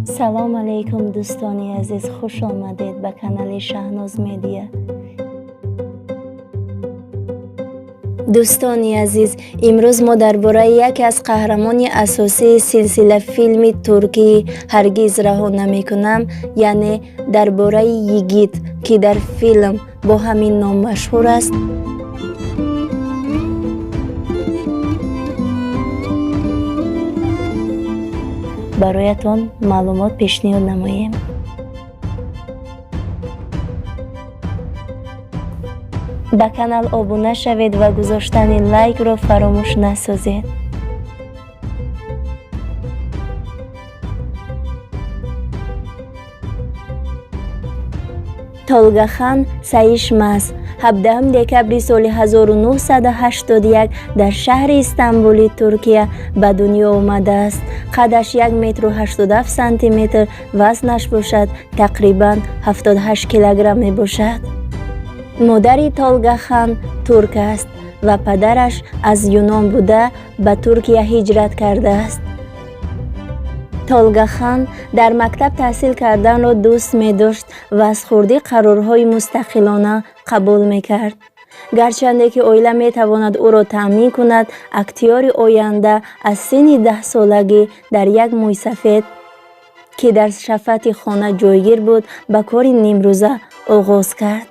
Салом алейкум, дӯстони азиз, хуш омадед ба канали Шаҳноз Медиа. Дӯстони азиз, имрӯз мо дар бораи яке аз қаҳрамони асосии силсила филми туркии «Ҳаргиз раҳо намекунам», яъне дар бораи Йигит, ки дар филм бо ҳамин ном машҳур аст, бароятон маълумот пешниҳод намоем. Ба канал обуна шавед ва гузоштани лайкро фаромӯш насозед. Толгахан Саишмаз 17 декабри соли 1981 дар шаҳри Истанбули Туркия ба дунё омадааст. Қадаш 1 метру 87 сантиметр, вазнаш бошад тақрибан 78 килограмм мебошад. Модари Толгахан турк аст ва падараш аз Юнон буда, ба Туркия ҳиҷрат кардааст. Толгахан дар мактаб таҳсил карданро дӯст медошт ва аз хурдӣ қарорҳои мустақилона қабул мекард. Гарчанде ки оила метавонад ӯро таъмин кунад, актёри оянда аз синни 10-солагӣ дар як мӯйсафед, ки дар шафати хона ҷойгир буд, ба кори нимрӯза оғоз кард.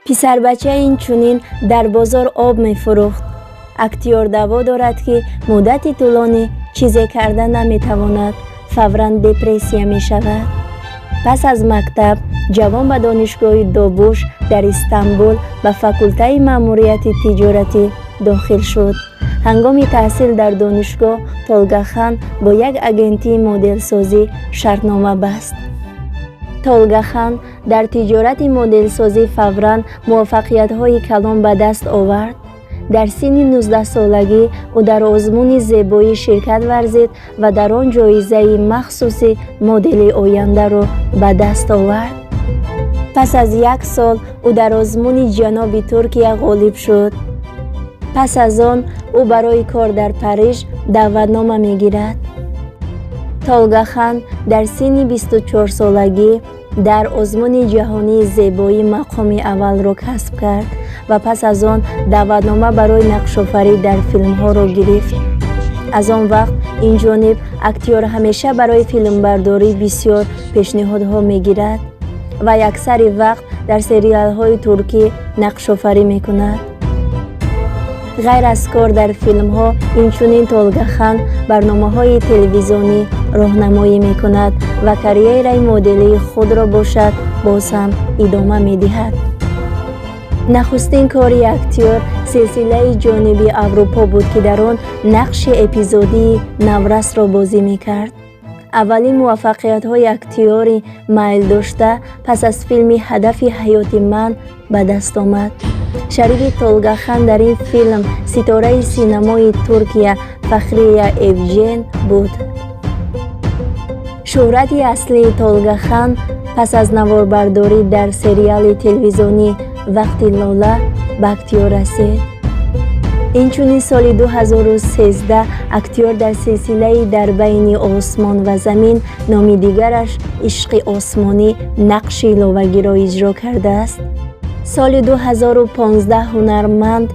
Писарбача инчунин дар бозор об мефурӯхт. Актёр даъво дорад, ки муддати тӯлонӣ чизе карда наметавонад, фавран депрессия мешавад. Пас аз мактаб ҷавон ба донишгоҳи Добуш дар Истанбул ба факултаи маъмурияти тиҷоратӣ дохил шуд. Ҳангоми таҳсил дар донишгоҳ Толгахан бо як агентии моделсозӣ шартнома баст. Толгахан дар тиҷорати моделсозӣ фавран муваффақиятҳои калон ба даст овард. Дар синни 19-солагӣ ӯ дар озмуни зебоӣ ширкат варзид ва дар он ҷоизаи махсуси модели ояндаро ба даст овард. Пас аз як сол ӯ дар озмуни ҷаноби Туркия ғолиб шуд. Пас аз он ӯ барои кор дар Париж даъватнома мегирад. Толгахан дар синни 24-солагӣ дар озмуни ҷаҳонии зебоӣ мақоми аввалро касб кард ва пас аз он даъватнома барои нақшофарӣ дар филмҳоро гирифт. Аз он вақт инҷониб актёр ҳамеша барои филмбардорӣ бисёр пешниҳодҳо мегирад ва аксари вақт дар сериалҳои туркӣ нақшофарӣ мекунад. Ғайр аз кор дар филмҳо, инчунин Толгахан барномаҳои телевизионӣ роҳнамоӣ мекунад ва карьераи моделии худро бошад боз ҳам идома медиҳад. Нахустин кори актёр силсилаи ҷониби Аврупо буд, ки дар он нақши эпизодии наврасро бозӣ мекард. Аввалин муваффақиятҳои актёри майлдошта пас аз филми «Ҳадафи ҳаёти ман» ба даст омад. Шарики Толгахан дар ин филм ситораи синамои Туркия Фахрия Эвҷен буд. Шӯҳрати аслии Толгахан пас аз наворбардорӣ дар сериали телевизионӣ «Вақти лола» ба актёр расид. Инчунин соли 2013 актёр дар силсилаи «Дар байни осмон ва замин», номи дигараш «Ишқи осмонӣ», нақши иловагиро иҷро кардааст. Соли 2015 ҳунарманд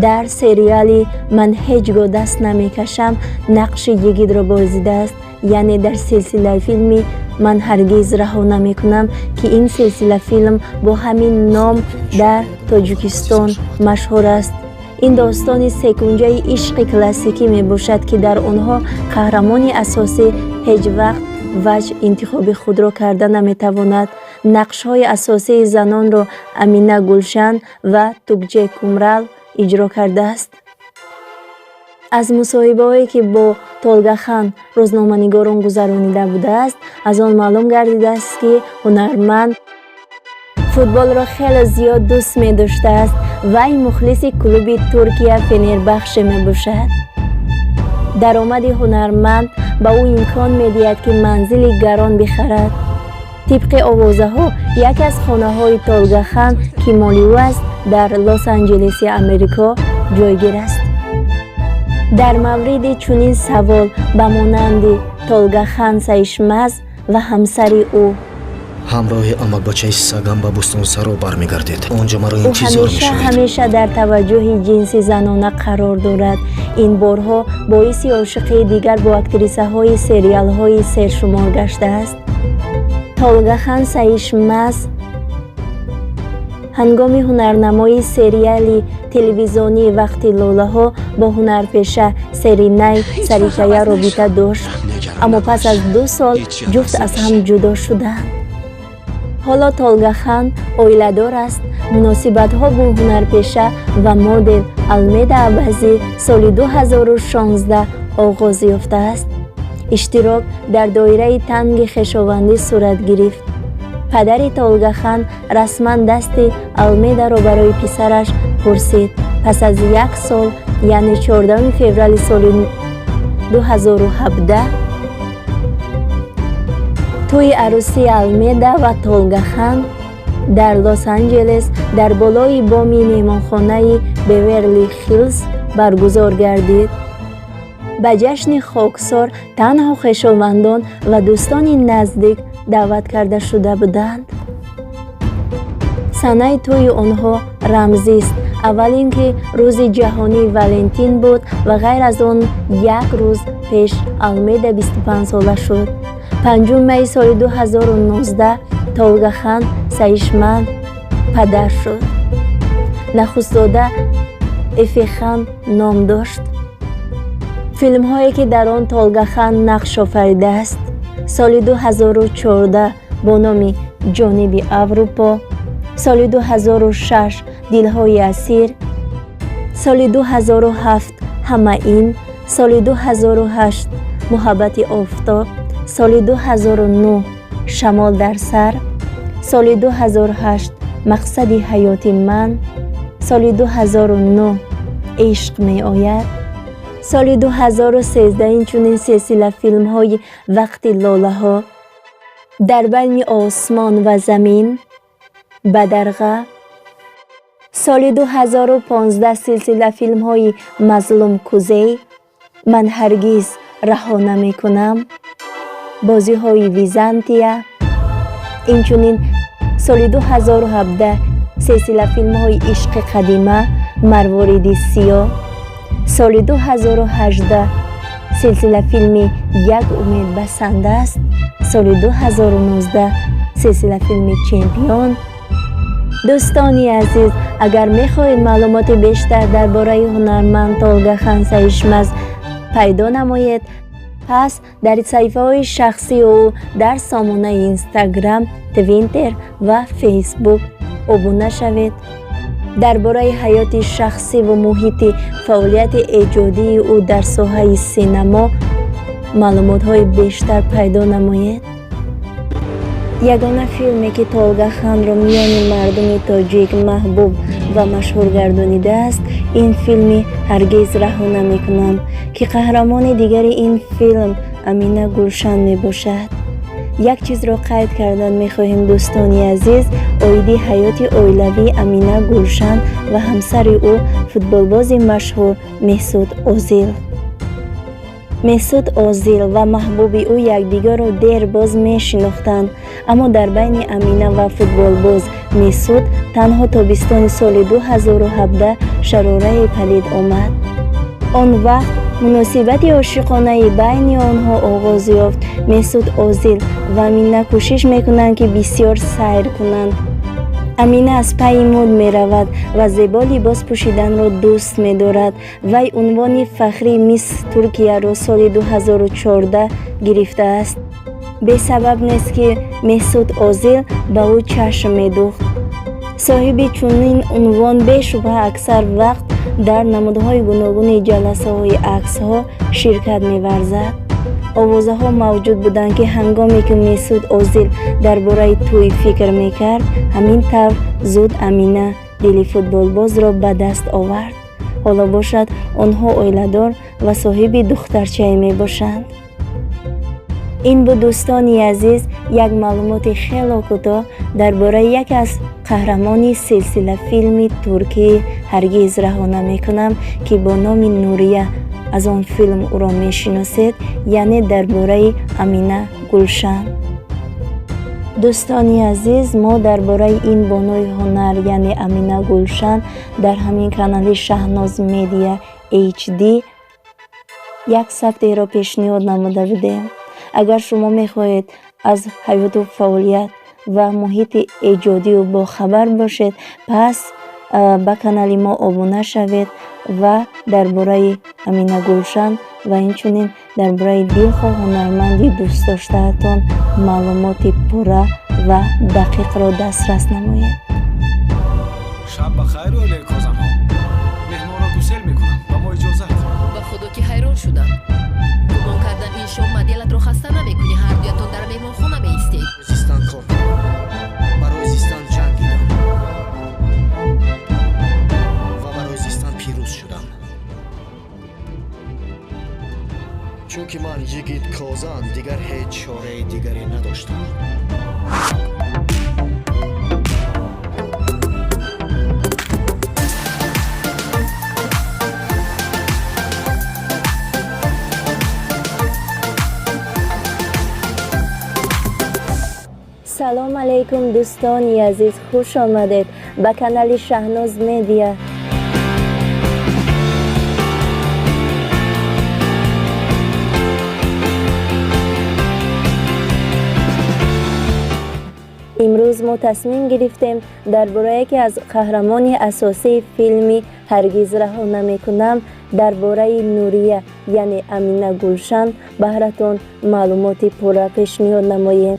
дар сериали «Ман ҳеҷ гоҳ даст намекашам» нақши Йигитро бозидааст, яъне дар силсилаи филми «Ман ҳаргиз раҳо намекунам», ки ин силсила филм бо ҳамин ном дар Тоҷикистон машҳур аст. Ин достони секунҷаи ишқи классикӣ мебошад, ки дар онҳо қаҳрамони асосӣ ҳеҷ вақт ваҷ интихоби худро карда наметавонад. Нақшҳои асосии занонро Амина Гулшан ва Тугҷе Кумрал иҷро кардааст. Аз мусоҳибаҳое, ки бо Толгахан рӯзноманигорон гузаронида будааст, аз он маълум гардидааст, ки ҳунарманд футболро хеле зиёд дӯст медоштааст. Вай мухлиси клуби Туркия Фенербахше мебошад. Даромади ҳунарманд ба ӯ имкон медиҳад, ки манзили гарон бихарад. Тибқи овозаҳо, яке аз хонаҳои Толгахан, ки моли ӯ аст, дар Лос-Анҷелеси Амрико ҷойгир аст. Дар мавриди чунин савол ба монанди Толгахан Саишмаз Ва ҳамсари ӯ. Ҳамроҳи амакбачаи сагам ба Бӯстонсаро бармегардед. Он ҷо маро Ӯ интизор ҳамеша мешавед. ҳамеша дар таваҷҷӯҳи ҷинси занона қарор дорад. Ин борҳо боиси ошиқии дигар бо актрисаҳои сериалҳои сершумор гаштааст. Толгахан Саишмаз ҳангоми ҳунарнамоии сериали телевизионии «Вақти лолаҳо» бо ҳунарпеша Серинай Сарикая робита дошт, аммо пас аз 2 сол ҷуфт аз ҳам ҷудо шуданд. Ҳоло Толгахан оиладор аст. Муносибатҳо бо ҳунарпеша ва модел Алмеда Абазӣ соли 2016 оғоз ёфтааст. Иштирок дар доираи танги хешовандӣ сурат гирифт. Падари Толгахан расман дасти Алмедаро барои писараш пурсид. Пас аз як сол, яъне 14 феврали соли 2017, тӯи арӯсии Алмеда ва Толгахан дар Лос-Анҷелес дар болои боми меҳмонхонаи Беверли Хиллз баргузор гардид. Ба ҷашни хоксор танҳо хешовандон ва дӯстони наздик даъват карда шуда буданд. Санаи тӯи онҳо рамзист. Аввал ин ки рӯзи ҷаҳонии Валентин буд ва ғайр аз он як рӯз пеш Алмеда 25 сола шуд. 5 майи соли 2019 Толгахан Саишман падар шуд. Нахустзода Эфехан ном дошт. Филмҳое, ки дар он Толгахан нақш офаридааст: соли 2014 бо номи «Ҷониби Аврупо», соли 2006 «Дилҳои асир», соли 2007 «Ҳама ин», соли 2008 «Муҳаббати офтоб», соли 2009 «Шамол дар сар», соли 2008 «Мақсади ҳаёти ман», соли 2009 «Ишқ меояд», соли 2013 инчунин силсила филмҳои «Вақти лолаҳо», «Дар байни осмон ва замин», «Бадарға», соли 2015 силсила филмҳои «Мазлум Кузей», «Ман ҳаргиз раҳо намекунам», «Бозиҳои Византия», инчунин соли 2017 силсила филмҳои «Ишқи қадима», «Марвориди сиёҳ», соли 2018 силсила филми «Як умед басанда аст», соли 2019 силсила филми «Чемпион». Дӯстони азиз, агар мехоҳед маълумоти бештар дар бораи ҳунарманд Толгахан Саишмаз пайдо намоед, пас дар саҳифаҳои шахсии ӯ дар сомонаи Инстаграм, Твиттер ва Фейсбук обуна шавед. Дар бораи ҳаёти шахсӣ ва муҳити фаъолияти эҷодии ӯ дар соҳаи синамо маълумотҳои бештар пайдо намоед. Ягона филме, ки Толгаханро миёни мардуми тоҷик маҳбуб ва машҳур гардонидааст, ин филми «Ҳаргиз раҳо намекунам», ки қаҳрамони дигари ин филм Амина Гулшан мебошад. Як чизро қайд кардан мехоҳем, дӯстони азиз, оиди ҳаёти оилавии Амина Гулшан ва ҳамсари ӯ, футболбози машҳур Месуд Озил. Месуд Озил ва маҳбуби ӯ якдигарро дербоз мешинохтанд, аммо дар байни Амина ва футболбоз Месуд танҳо тобистони соли 2017 шарорае падид омад. Он вақт муносибати ошиқонаи байни онҳо оғоз ёфт. Месуд Озил ва Амина кӯшиш мекунанд, ки бисёр сайр кунанд. Амина аз пайи мӯд меравад ва зебо либос пӯшиданро дӯст медорад. Вай унвони фахрии Мисс Туркияро соли 2014 гирифтааст. Бесабаб нест, ки Месуд Озил ба ӯ чашм медӯхт. Соҳиби чунин унвон бешубҳа аксар вақт дар намудҳои гуногуни ҷаласаҳои аксҳо ширкат меварзад. Овозаҳо мавҷуд буданд, ки ҳангоме ки Месуд Озил дар бораи тӯй фикр мекард, ҳамин тавр зуд Амина дили футболбозро ба даст овард. Ҳоло бошад, онҳо оиладор ва соҳиби духтарчае мебошанд. Ин буд, дӯстони азиз, як маълумоти хело кӯтоҳ дар бораи яке аз қаҳрамони силсила филми туркии «Ҳаргиз раҳо намекунам», ки бо номи Нурия аз он филм ӯро мешиносед, яъне дар бораи Амина Гулшан. Дӯстони азиз, мо дар бораи ин бонуи ҳунар, яъне Амина Гулшан, дар ҳамин канали Шаҳноз Медиа HD як сабтеро пешниҳод намуда будем. Агар шумо мехоҳед аз ҳаёту фаъолият ва муҳити эҷодию бохабар бошед, пас ба канали мо обуна шавед ва дар бораи Амина Гулшан ва инчунин дар бораи дилхоҳ ҳунарманди дӯстдоштаатон маълумоти пурра ва дақиқро дастрас намоед. Шаб ба хайр, оилаи Козанҳо. Меҳмонро гусел мекунам, ба мо иҷозат. Ба худо ки ҳайрон шудам. Гумон кардам, ин шом моделатро хаста намекунӣ, ҳардуятон дар меҳмонхона меистед. Зистан кор кардам, барои зистан ҷангидам ва барои зистан пирӯз шудам, чунки ман, Йигит Козан, дигар ҳеҷ чораи дигаре надоштам. Салом алейкум, дӯстони азиз, хуш омадед ба канали Шаҳноз Медиа. Имрӯз мо тасмим гирифтем дар бораи яке аз қаҳрамони асосии филми «Ҳаргиз раҳо намекунам», дар бораи Нурия, яъне Амина Гулшан, баҳратон маълумоти пурра пешниҳод намоем.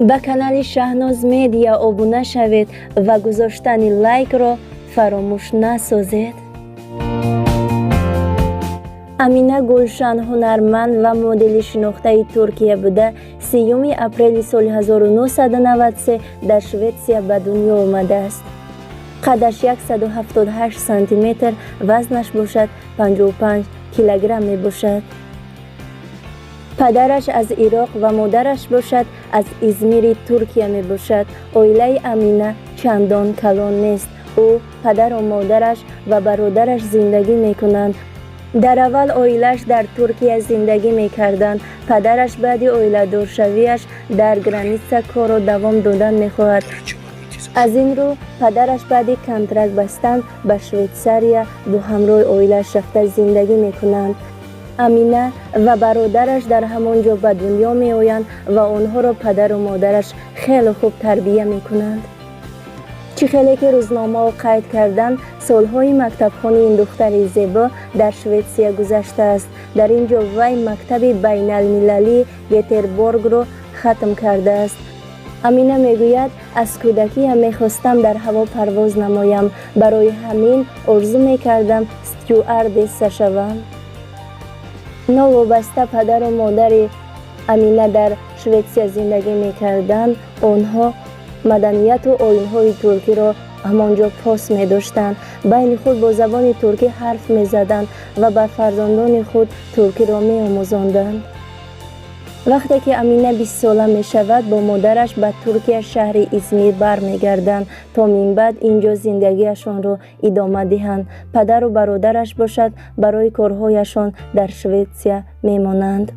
Ба канали Шаҳноз Медиа обуна шавед ва гузоштани лайкро фаромӯш насозед. Амина Гулшан ҳунарманд ва модели шинохтаи Туркия буда, 3 апрели соли 1993 дар Шветсия ба дунё омадааст. Қадаш 178 сантиметр, вазнаш бошад 55 килограмм мебошад. Падараш аз Ироқ ва модараш бошад аз Измири Туркия мебошад. Оилаи Амина чандон калон нест. Ӯ, падару модараш ва бародараш зиндагӣ мекунанд. Дар аввал оилааш дар Туркия зиндагӣ мекарданд. Падараш баъди оиладоршавиаш дар граница корро давом додан мехоҳад. Аз ин рӯ падараш баъди контракт бастан ба Швейтсария бо ҳамроҳи оилааш рафта зиндагӣ мекунанд. Амина ва бародараш дар ҳамон ҷо ба дунё меоянд ва онҳоро падару модараш хеле хуб тарбия мекунанд. Чӣ хеле ки рӯзномаҳо қайд карданд, солҳои мактабхонии ин духтари зебо дар Шветсия гузаштааст. Дар ин ҷо вай мактаби байналмилалии Гетерборгро хатм кардааст. Амина мегӯяд: «Аз кӯдакиам мехостам дар ҳаво парвоз намоям, барои ҳамин орзу мекардам стюардесса шавам». Новобаста падару модари Амина дар Шветсия зиндагӣ мекарданд, онҳо маданияту оинҳои туркиро ҳамон ҷо пос медоштанд, байни худ бо забони туркӣ ҳарф мезаданд ва ба фарзандони худ туркиро меомӯзонданд. Вақте ки Амина 20-сола мешавад, бо модараш ба Туркия, шаҳри Измир бармегарданд, то минбаъд ин ҷо зиндагиашонро идома диҳанд. Падару бародараш бошад барои корҳояшон дар Шветсия мемонанд.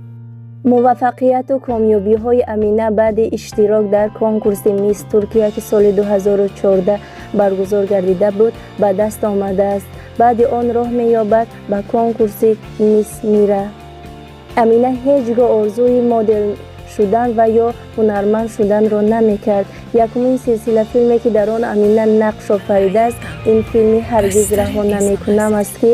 Муваффақияту комёбиҳои Амина баъди иштирок дар конкурси Мисс Туркия, ки соли 2014 баргузор гардида буд, ба даст омадааст. Баъди он роҳ меёбад ба конкурси Мисс Мира. Амина ҳеҷ гоҳ орзуи модел шудан ва ё ҳунарманд шуданро намекард. Якумин силсила филме, ки дар он Амина нақш офаридааст, ин филми «Ҳаргиз раҳо намекунам» аст, ки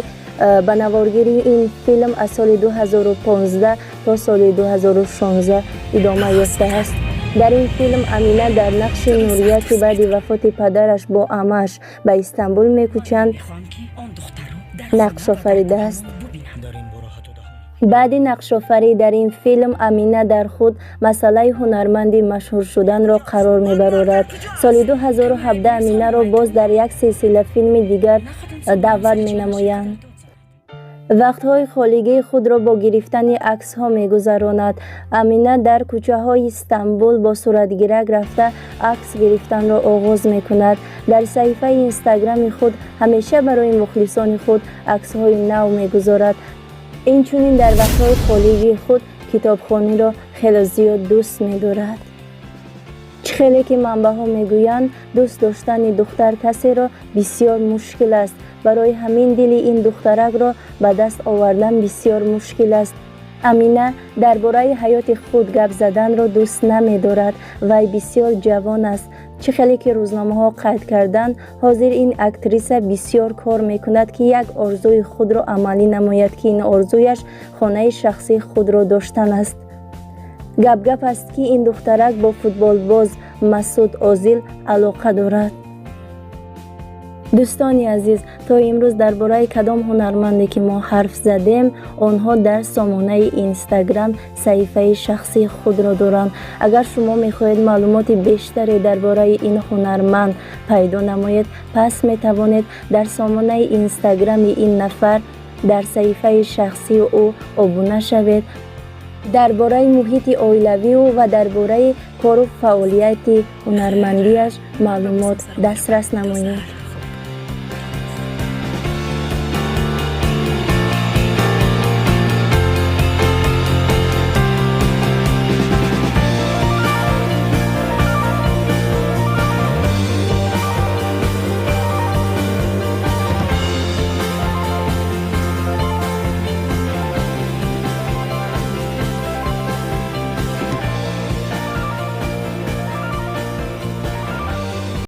ба наворгирии ин филм аз соли 2015 то соли 2016 идома ёфтааст. Дар ин филм Амина дар нақши Нурия, ки баъди вафоти падараш бо амааш ба Истанбул мекӯчанд, нақш офаридааст. Баъди нақшофарӣ дар ин филм Амина дар худ масъалаи ҳунарманди машҳур шуданро қарор мебарорад. Соли 2017 Аминаро боз дар як силсила филми дигар даъват менамоянд. Вақтҳои холигии худро бо гирифтани аксҳо мегузаронад. Амина дар кӯчаҳои Стамбул бо суратгирак рафта, акс гирифтанро оғоз мекунад. Дар саҳифаи Инстаграми худ ҳамеша барои мухлисони худ аксҳои нав мегузорад. Инчунин дар вақтҳои холигии худ китобхониро хеле зиёд дӯст медорад. Чӣ хеле ки манбаъҳо мегӯянд, дӯст доштани духтар касеро бисёр мушкил аст. Барои ҳамин дили ин духтаракро ба даст овардан бисёр мушкил аст. Амина дар бораи ҳаёти худ гап заданро дӯст намедорад. Вай бисёр ҷавон аст. Чӣ хеле ки рӯзномаҳо қайд карданд, ҳозир ин актриса бисёр кор мекунад, ки як орзуи худро амалӣ намояд, ки ин орзуяш хонаи шахсии худро доштан аст. Гапгап аст, ки ин духтарак бо футболбоз Масуд Озил алоқа дорад. Дӯстони азиз, то имрӯз дар бораи кадом ҳунарманде ки мо ҳарф задем, онҳо дар сомонаи Инстаграм саҳифаи шахсии худро доранд. Агар шумо мехоҳед маълумоти бештаре дар бораи ин ҳунарманд пайдо намоед, пас метавонед дар сомонаи Инстаграми ин нафар дар саҳифаи шахсии ӯ обуна шавед, дар бораи муҳити оилавиу ва дар бораи кору фаъолияти ҳунармандиаш маълумот дастрас намоед.